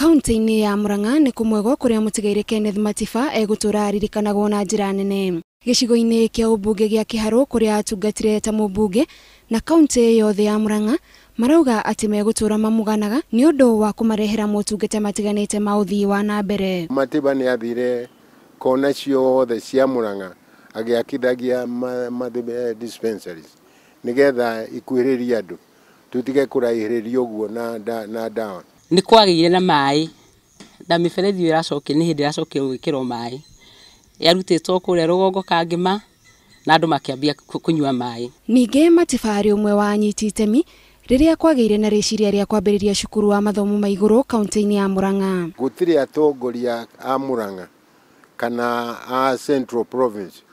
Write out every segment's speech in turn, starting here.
Kaunti-inĩ ya Murang'a nĩ kũmwe gwa kũrĩa mũtigairĩ Kenneth Matiba egũtũra aririkanagwo na njĩra nene. Gĩcigo-inĩ kĩa ũmbunge gĩa Kĩharũ kũrĩa atungatire ta mũmbunge na kaunti yothe ya Murang'a marauga atĩ megũtũra mamũganaga nĩ ũndũ wa kũmarehera motungata matiganĩte ma ũthii wa na mbere. Matiba nĩ athire kona ciothe cia Murang'a agĩakithagia dispensaries nĩgetha ikuhĩrĩrie andũ tutige kũraihĩrĩrio ũguo na ndawa. Nĩ kwagĩire na maĩ na mĩberethi ĩyo ĩracokire nĩ hĩndĩ ĩracokire gwĩkĩrwo maĩ yarutĩtwo kũrĩa rũgongo Kangĩma na andũ makĩambia kũnyua maĩ. Ningĩ Matiba arĩ ũmwe wa anyiti itemi rĩrĩa kwagĩire na rĩciria rĩa kwambĩrĩria cukuru wa mathomo ma igũrũ kaunti-inĩ ya Murang'a. Gũtirĩ atongoria a Murang'a kana a Central Province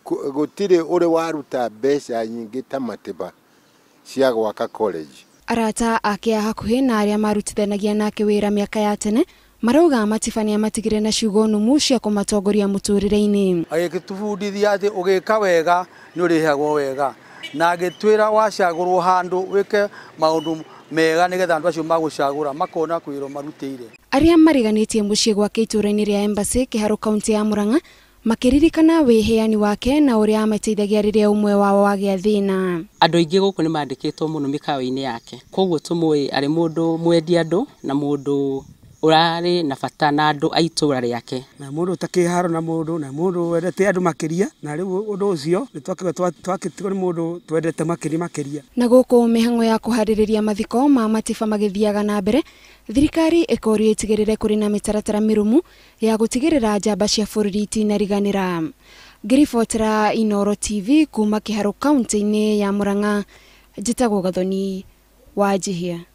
gũtirĩ ũrĩ waruta mbeca nyingĩ ta Matiba cia gwaka college. Arata ake a hakuhĩ na arĩa marutithanagia nake wĩra mĩaka ya tene marauga Matiba nĩamatigire na ciugo nũmu cia kũmatongoria mũtũrĩre-inĩ. Agĩtũbundithia atĩ ũgĩka wega nĩ ũrĩhagwo wega, na agĩtwĩra wacagũrwo handũ wĩke maũndũ mega nĩgetha andũ acio magũcagũra makona kwĩrwo marutĩire. Arĩa mariganĩtie mũciĩ gwake itũũra-inĩ rĩa Embassy Kĩharũ kaunti ya Murang'a makĩririkana wĩheani wake na ũrĩa amateithagia rĩrĩa ũmwe wao wagĩa thĩna. Andũ aingĩ gũkũ nĩ mandĩkĩtwo mũno mĩkawa-inĩ yake, koguo tũmũĩ arĩ mũndũ mwendi andũ na mũndũ ũrarĩ na bata na andũ a itũũra rĩake. Na mũndũ ũtakĩharo na mũndũ na mũndũ wendete andũ makĩria, na rĩu ũndũ ũcio nĩ twakĩtigwo nĩ mũndũ twendete makĩria makĩria. Na gũkũ mĩhang'o ya kũharĩrĩria mathiko ma Matiba magĩthiaga na mbere, thirikari ĩkorio ĩtigĩrĩre kũrĩ na mĩtaratara mĩrũmu ya gũtigĩrĩra njamba cia bũrũri itinariganĩra. Ngĩribotera Inooro TV kuma Kĩharũ kaunti-inĩ ya Murang'a, njĩtagwo Gathoni wa Njihia.